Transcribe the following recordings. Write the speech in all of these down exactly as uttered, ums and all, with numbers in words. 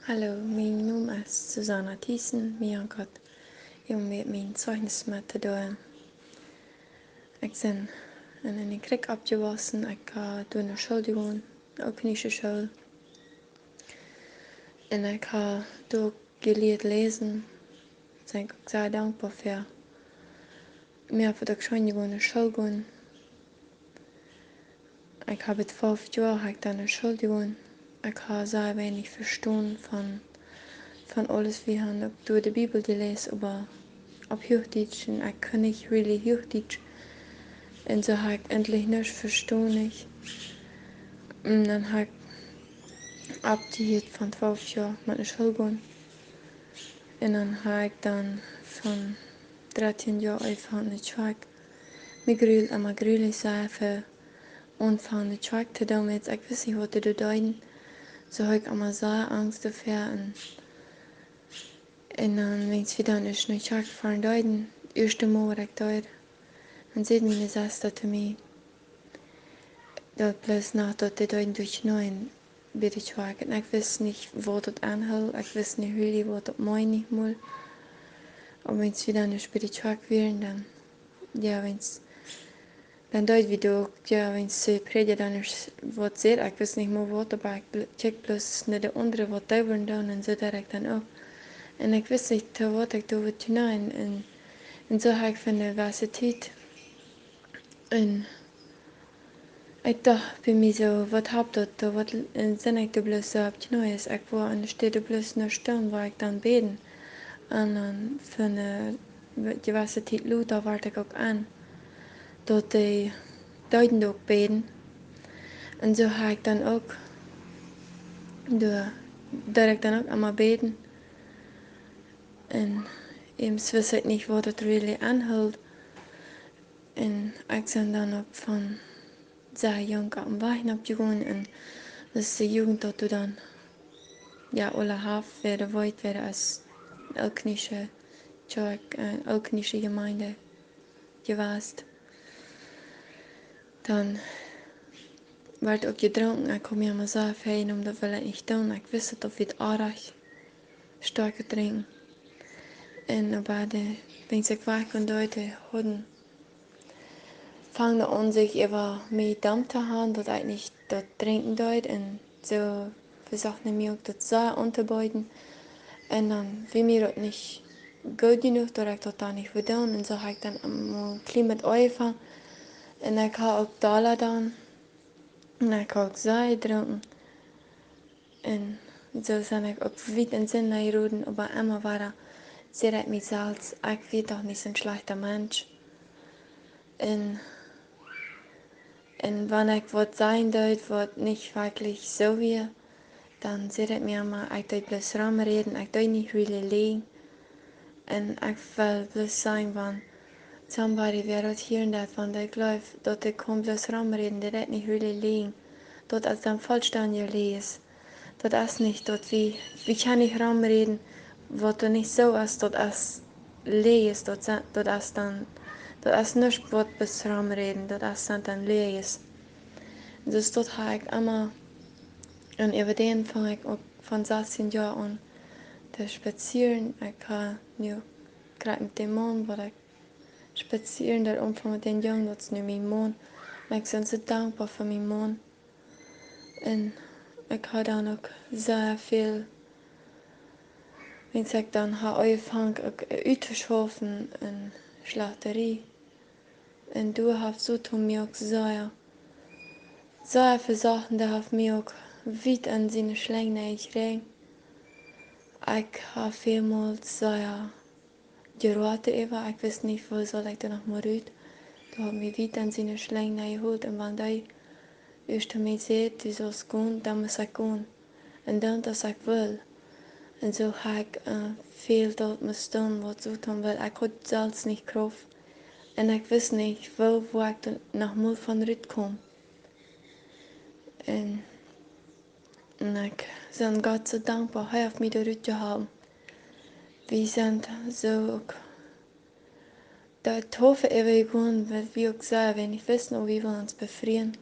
Hallo, mien Nomen es Susanna Thiessen. Mie haft Gott jung met mien Zeichnis met to doonen. Ekj sie en eene Kjoakj oppjewossen. Ekj hab doa no School jegonen, uk nich no School. Un ekj hab doa jelieet läsen. Sie ekj uk sea dankboa fa. Mie haft daut uk scheen jegonen, no School gonen. Ekj hab twalf Joa hab ekj dan no School jegonen. Ekj hab sea weinich vestonen von, von aules. Wie haben uk derch de Bibel jeläsen, oba opp Huachdietsch, un ekj kunn nich really Huachdietsch. Un soo hab ekj endlich nuscht vestonen, nich. Un dan hab ekj oppjehieet von twalf Joa met no School gonen. Un dan hab ekj dan von dartieen Joa aunjefongen no Kjoakj. Mie grult emma grulich sea fa aunfangen no Kjoakj to doonen, wiels ekj wist nich, waut dee deeden. Soo hab ekj emma sea Angst doafäa. Un, un dan, wan wie dan ieescht no Kjoakj foaren deeden, daut ieeschte Mol waut ekj deed, dan säd miene Sesta to mie, daut bloos no daut dee deeden derchkjneen bie de Kjoakj. Un ekj wist nich, waut daut aunhilt. Ekj wist nich really, waut daut meend, nich mol. Oba wan wie dan ieescht bie de Kjoakj wieren, dan, jo, wan, dan deed wie uk, jo, wan de Prädja dan ieescht waut säd, ekj wist nich mol waut, oba ekj bl-, kjikjt bloos no de aundre, waut dee wullen doonen, un soo deed ekj dan uk. Un ekj wist nich, to waut ekj doa wudd kjneen. Un, un soo hab ekj fa eene jewesse Tiet un ekj docht bie mie soo, waut halpt daut, waut, un sie ekj doa bloos soo opp Kjneeen, ekj woa aun de Städ bloos no stonen, woa ekj dan bäden. Un dan fa eene jewesse Tiet lota wort ekj uk en, daut dee deeden uk bäden. Un soo hab ekj dan uk, doa, deed ekj dan uk emma bäden. Un eemol wist ekj nich, waut daut really aunhilt. Un ekj sie dan uk von sea junk opp dän Wajch nopp jegonen. Un daut es de Jugent, daut du dan, jo, aula hast, wäa weet, wäa aus Ooltkolonische Kjoakj, äh, Ooltkolonische Jemeent jewast. Dan wort uk jedrunken, ekj haud mie emma sea väajenomen, daut wull ekj nich doonen. Ekj wist, daut daut wada oajch stoakjet Drinkjen. Un oba de, wan ekj wajch un deed, dee hauden fungen aun sikj äwa mie Dom to haben, daut ekj nich daut Drinkjen deed, un soo vesochten mie uk daut sea auntobeeden. Un dan wia mie daut nich goot jenuach, daut ekj daut dan nich wull doonen. Un soo hab ekj dan mol kjlien met aunjefongen. Un ekj hab uk dolla dan. Un ekj hab uk sea jedrunken. Un soo sie ekj uk wiet en Sind nenjeroden, oba emma wada säd ekj mie selfst, ekj wia doch nich soon schlajchta Mensch. Un, un wan ekj waut sajen deed, waut nich werkjlich soo wia, dan säd ekj mie emma, ekj deed bloos romräden, ekj deed nich really läajen. Un ekj well bloos sajen, wan somebody wäa daut hieren deit, wan dee jleeft, daut dee kaun bloos romräden, dee deit nich really läajen. Daut es dan vollstendje Läajes. Daut es nich daut wie, wie kjennen nich romräden, waut doa nich soo es, daut es Läajes, daut se-, daut es dan, daut es nuscht waut bloos romräden, daut es dan, dan Läajes. Un soo daut hab ekj emma, un äwa dän fung ekj uk von sastieen Joa aun to spazieren. Ekj hab nu krakjt met dän Maun, waut ekj spazieren deed, aunfung met dän Jung, daut es nu mien Maun. Un ekj sie soo dankboa fa mienen Maun. Un ekj hab dan uk sea väl, wan ekj dan hab aunjefongen uk uttoschaufen en Schlachterie. Un doa haft Soton mie uk sea, sea vesocht, un dee haft mie uk wiet en siene Schlenj nenjekjräajen. Ekj hab välmols sea jeroat doaräwa, ekj wist nich, woo saul ekj doa noch mol rut. Dee haft mie wiet en siene Schlenj nenjehoolt, un wan dee ieescht to mie säd, du saust gonen, dan must ekj gonen. Un dan, daut ekj wull. Un soo hab ekj, äh, väl daut must doonen, waut Soton wull. Ekj haud selfst nich Krauft. Un ekj wist nich, woo, woo ekj doa noch mol von rut kaum. Un, un ekj sie Gott soo dankboa, hee haft mie doa rut jeholpen. Wie sent soo uk doa Taufe äwajegonen, wiels wie uk sea weinich wisten, oba wie wullen ons befrieen.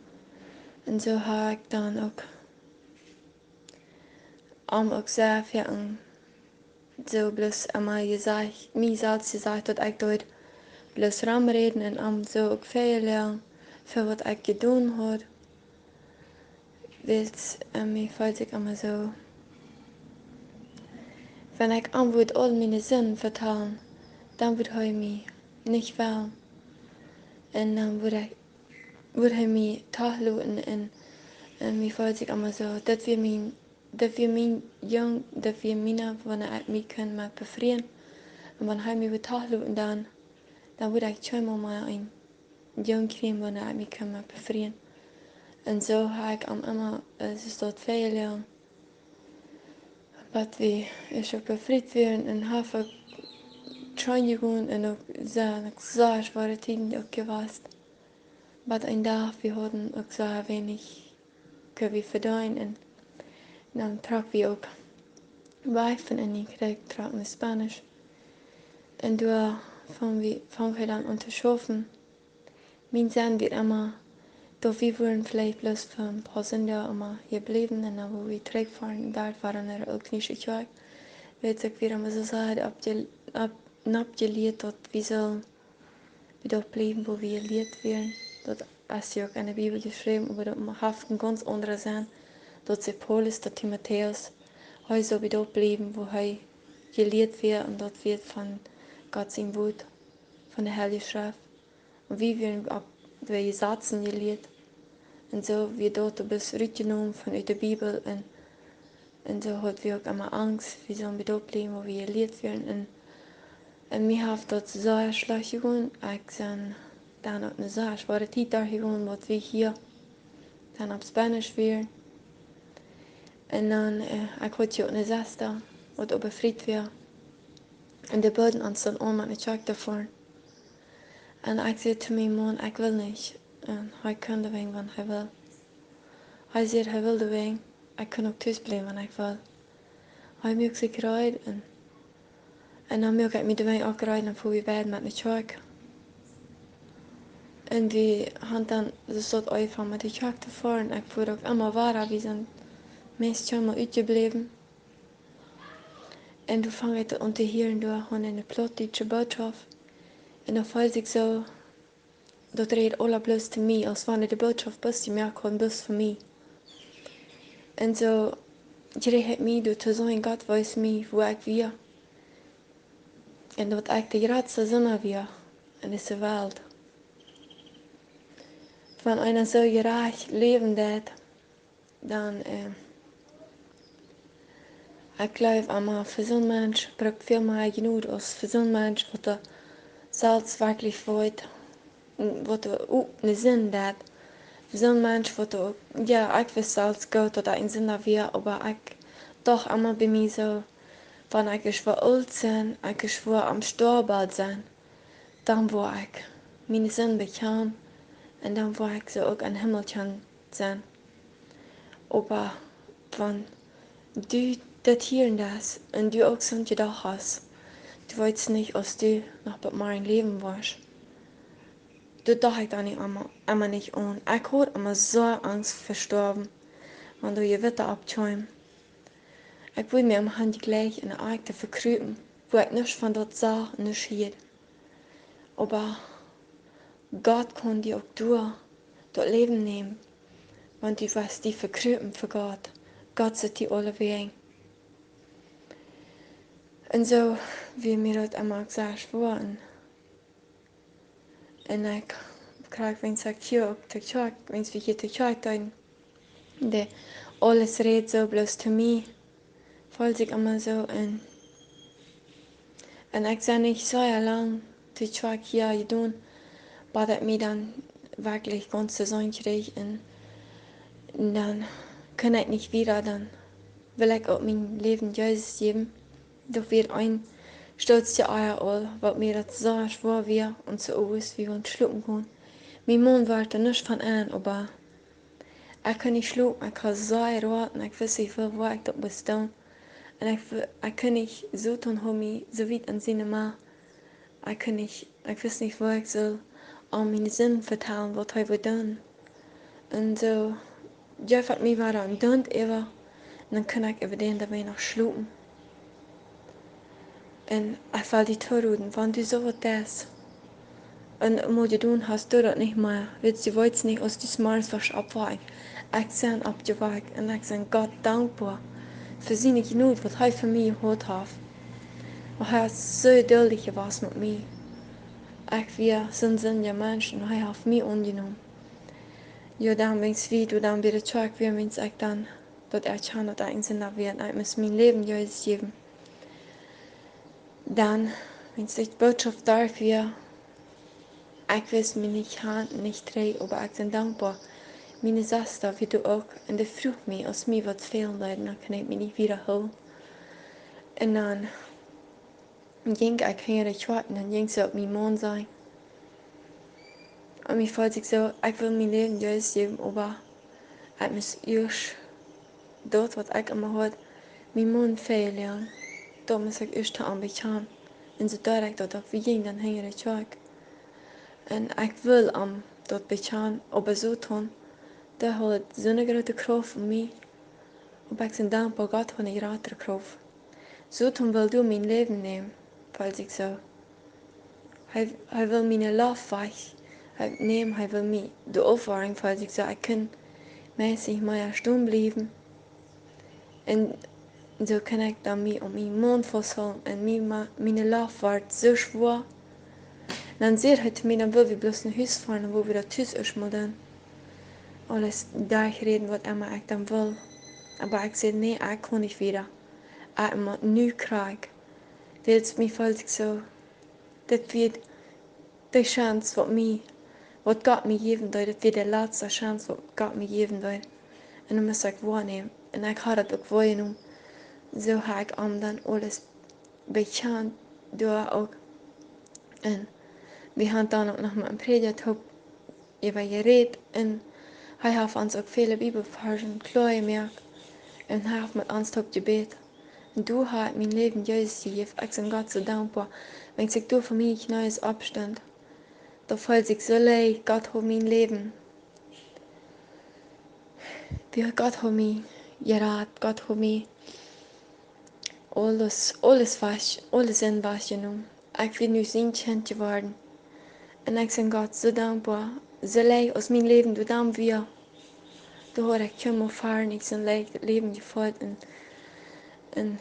Un soo hab ekj dan uk Am uk sea foaken soo bloos emma jesajcht, mie selfst jesajcht, daut ekj deed bloos romräden un am soo uk väl läajen fa waut ekj jedonen haud. Wiels, äh, mie feeld sikj emma soo, wan ekj am wudd aul miene Sinden vetalen, dan wudd hee mie nich wellen. Un dan wudd ekj, wudd hee mie toloten un, un mie feeld sikj emma soo, daut wia mien, daut wia mien Jung, daut wia miena, wua ekj mie kunn met befrieen. Un wan hee mie wudd toloten, dan, dan wudd ekj kjeenmol mea een Jung kjrieen, wua ekj mie kunn met befrieen. Un soo hab ekj am emma, äh, es daut väl Joa, waut wie ieescht uk befriet wieren un haben schwoa jegonen un uk sea, uk sea schwoare Tieden uk jewast. Oba een Dach, wie hauden uk sea weinich, kunn wie vedeenen un dan trock wie uk wajch von Indien, trocke no Spanisch. Un doa fung wie, fung hee dan aun to schaufen. Mien Senn wia emma, daut wie wudden veleicht bloos fa een poa Sindach emma hia bliewen un dan wudden wie trigjfoaren, doa wia ne ooltkolonische Kjoakj. Wiels ekj wia emma soo sea oppje-, opp-, oppjelieet, daut wie sullen bie daut bliewen, wua wie jelieet wieren. Daut es jo uk enne Bibel jeschräwen, oba daut haft een gaunz aundra Senn, daut sajcht Paulus to Timotäus, hee sull bie daut bliewen, wua hee jelieet wia, un daut wia von Gott sien Wuat, von de Heilje Schreft. Un wie wieren opp de Jesazen jelieet. Un soo wia daut bloos rutjenomen von ut de Bibel. Un, un soo haud wie uk emma Angst, wie sullen bie daut bliewen, wua wie jelieet wieren. Un, un mie haft daut sea schlajcht jegonen. Ekj sie dan uk ne sea schwoare Tiet derchjegonen, waut wie hia dan opp Spanisch wieren. Un dan, äh, ekj haud jo uk ne Sesta, waut uk befriet wia. Un dee booden ons dan aun, met ne Kjoakj to foaren. Un ekj säd to mienen Maun, ekj well nich. Un hee kunn doawäajen, wan hee wull. Hee säd, hee wull doawäajen, ekj kunn uk tus bliewen, wan ekj wull. Hee muak sikj reed un, un dan muak ekj mie doawäajen uk reed un dan fua wie beid met ne Kjoakj. Un wie haben dan, daut wia uk eefach met de Kjoakj to foaren. Ekj fua uk emma wada, wie sent meist kjeenmol utjebläwen. Un doa fung ekj daut aun to hieren, doa haud hee ne plautdietsche Bootschoft. Un daut feeld sikj soo, daut räd aula bloos to mie, aus wan de Bootschoft bloos jemoakt haud, bloos fa mie. Un soo kjrieech ekj mie doa to seenen, Gott wees mie, wua ekj wia. Un daut ekj de jratste Sinda wia en dise Welt. Wan eena soo jerajcht läwen deit, dan, äh, ekj jleew emma, fa soon Mensch brukt väl mea Jnod aus fa soon Mensch, waut doa selfst werkjlich weet, waut doa uk ne Sind haft. Fa soon Mensch, waut doa uk, jo, ekj wist selfst goot, daut ekj een Sinda wia, oba ekj docht emma bie mie soo, wan ekj ieescht oolt sie, ekj ieescht aum Stoawen sie, dan woa ekj miene Sind bekjanen un dan woa ekj soo uk em Himmel kjennen sennen. Oba wan du daut hieren deist un du uk soon Jedanken hast, du weetst nich, aus du noch bat morjen läwen woascht. Daut docht ekj dan nich emma, emma nich aun. Ekj haud emma soo Angst ver stoawen, wan doa Jewitta oppkjeem. Ekj wull mie emma han jlikj enne Akj vekrupen, wua ekj nuscht von daut sach un nuscht hieed. Oba Gott kaun die uk doa daut Läwen nämen, wan du woascht die vekrupen ver Gott. Gott sitt die aulewäajen. Un soo wia mie daut emma uk sea schwoa. Un, un ekj kjrieech, wan ekj hia uk to Kjoakj, wan wie hia to Kjoakj deeden, dee aules räd soo bloos to mie. Feeld sikj emma soo un, un ekj sie nich sea lang to Kjoakj hia jedonen, bat ekj mie dan werkjlich gaunz to seenen kjrieech un, un dan kunn ekj nich wieda, dan wull ekj uk mien Läwen Jesus jäwen. Doa wia een Stootje Ea aul, waut mie daut soo schwoa wia un soo aus wie wullen schlopen gonen. Mien Maun wort doa nuscht von aun, oba ekj kunn nich schlopen, ekj haud soo Roat un ekj wist nich, woo, woo ekj daut must doonen. Un ekj w-, ekj kunn nich, Soton haud mie soo wiet aun siene Macht. Ekj kunn nich, ekj wist nich, woo ekj sull am miene Sind vetalen, waut hee wull doonen. Un soo jeef ekj mie wada een Dunt äwa. Dan kunn ekj äwa dän doa weinich schlopen. Un ekj well die toroden, wan du soo waut deist, un mol jedonen hast, doo daut nich mea. Wiels du weetst nich, aus du zemorjes woascht oppwaken. Ekj sie oppjewakt un ekj sie Gott dankboa fa siene Jnod, waut hee fa mie jehaut haft. Wiels hee es soo jeduldich jewast met mie. Ekj wia soon sindja Mensch un hee haft mie aunjenomen. Jo, dan wiels wie, du dan wia de Kjoakj, wia wiels ekj dan daut erkjand, daut ekj een Sinda wia un ekj must mien Läwen Jesus jäwen. Dan, wiels de Bootschoft doa wia, ekj wist mie nich han, nich trigj, oba ekj sie dankboa. Miene Sesta wia doa uk, un dee fruach mie, aus mie waut fälen deed, dan kunn ekj mie nich wiedahoolen. Un dan jinkj ekj hinja de Kjoakj, un dan jinkj see opp mien Maun sennen. Un mie feeld sikj soo, ekj well mien Läwen Jesus jäwen, oba ekj must ieescht daut, waut ekj emma haud, mien Maun väaläajen. Daut must ekj ieescht aun bekjanen. Un soo deed ekj daut uk, wie jinjen dan hinja de Kjoakj. Un ekj wull am daut bekjanen, oba Soton, dee haud soone groote Krauft aun mie. Oba ekj sie dankboa, Gott haud eene jratre Krauft. Soton wull doa mien Läwen nämen, feeld sikj soo. Hee, hee wull miene Loft wajchnämen, hee wull mie doa aufwoaren, feeld sikj soo, ekj kunn meist nich mea stonen bliewen. Un soo kunn ekj dan mie aun mienen Maun fausthoolen un mie, ma-, miene Loft wort soo schwoa. Dan säd hee to mie, dan well wie bloos no Hus foaren, woo wie daut Hus ieescht mol dan aules derchräden, waut emma ekj dan wull. Oba ekj säd, nä, ekj kaun nich wieda. Ekj mott nu krakjt. Wiels mie feeld sikj soo, daut wia de Chance, waut mie, waut Gott mie jäwen deed, daut wia de latste Chance, waut Gott mie jäwen deed. Un dan must ekj woanämen. Un ekj haud daut uk woajenomen. Soo haud ekj am dan aules bekjant doa uk. Un wie haben dan uk noch met een Prädja toop äwa jerät. Un hee haft ons uk väle Bibelvarzen kloa jemoakt. Un hee haft met ons toop jebät. Un doa hab ekj mien Läwen Jesus jejäft. Ekj sie Gott soo dankboa. Wan ekj doa fa miene Kjnees oppstunt, dan feeld ekj soo leew, Gott haud mien Läwen. Wie, Gott haud mie jerat, Gott haud mie aules, aules wajch, aule Sind wajchjenomen. Ekj wia nu sien Kjint jeworden. Un ekj sie Gott soo dankboa, soo leew aus mien Läwen doa dan wia. Doa haud ekj kjeenmol ver nich soo een leicht Läwen jefeelt. Un, un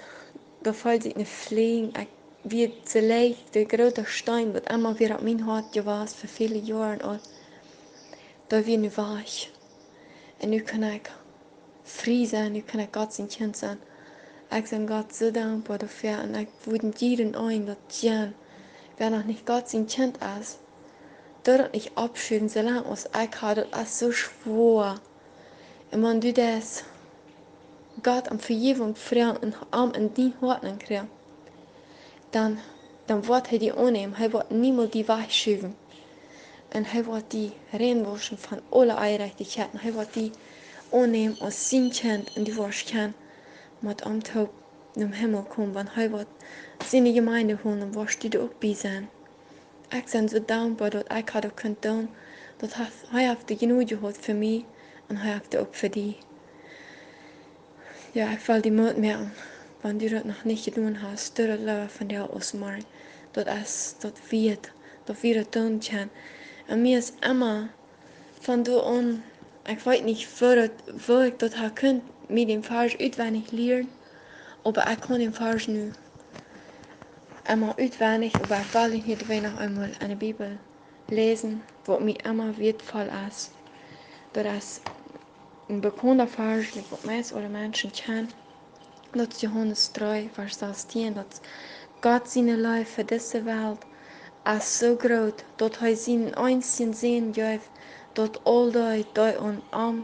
doa feeld ekj ne Fläj. Ekj wia soo leicht, de groote Steen, waut emma wia opp mien Hoat jewast fa väle Joaren aul, daut wia nu wajch. Un nu kaun ekj frie sennen, nu kaun ekj Gott sien Kjint sennen. Ekj sie Gott soo dankboa doafäa un ekj wudd jiedem aunräden, daut wäa noch nich Gott sien Kjint es, daut daut nich oppschuwen, soo lang aus ekj haud, daut es soo schwoa. Un wan du deist Gott om Vejäwunk froagen un am en dien Hoat nenn kjrieen, dan, dan woat hee die aunnämen. Hee woat niemols die wajchschuwen. Un hee woat die reinwauschen von aule Onjerajchtichkjeit. Hee woat die aunnämen aus sien Kjint un du woascht kjennen met am toop nom Himmel komen. Wan hee woat siene Jemeent holen, dan woascht du doa uk bie sennen. Ekj sie soo dankboa, daut ekj haud uk kunt doonen, daut hee, hee haft de Jnod jehaut fa mie un hee haft dee uk fa die. Jo, ekj well die Moot moaken, wan du daut noch nich jedonen hast, doo daut leewa vondoag aus morjen. Daut es, daut wia, daut wia daut doonen kjennen. Un mie es emma von doa aun, ekj weet nich, woo daut, woo ekj daut ha kunt, mie dän Varsch utwendich lieren, oba ekj kaun dän Varsch nu emma utwendich, oba ekj well hia doawäajen noch eemol enne Bibel läsen, waut mie emma wieetvoll es. Daut es een bekaunta Varsch, dän waut meist aule Menschen kjennen. Daut es Johanes dree, Varsch sastieen, daut Gott siene Leew fa dise Welt es soo groot, daut hee sienen eensjen Sän jeef, daut aul dee, dee aun am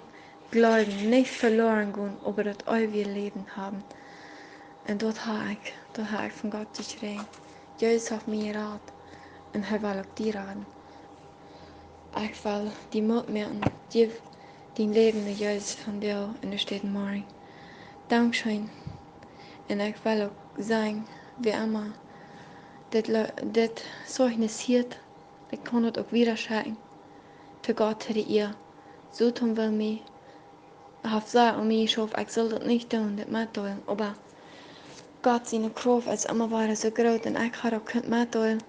jleewen, nich veloren gonen, oba daut eewje Läwen haben. Un daut ha ekj, daut ha ekj von Gott jekjräajen. Jesus haft mie jerat un hee well uk die raden. Ekj well die Moot moaken, jeff dien Läwen no Jesus vondoag un de Städ morjen. Dankscheen. Un ekj well uk sajen, wäa emma dit, le-, dit Zeichnis hieet, ekj kaun daut uk wieda schekjen. To Gott to de Ea. Soton well mie haft sea aun mie jeschauft, ekj sull daut nich doonen, dit metdeelen. Oba Gott siene Krauft es emma wada soo groot un ekj ha daut kunt metdeelen.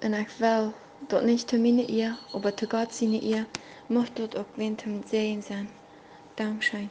Un ekj well daut nich to miene Iea, oba to Gott siene Iea. Mucht daut uk wäm toom Säajen sennen. Dankscheen.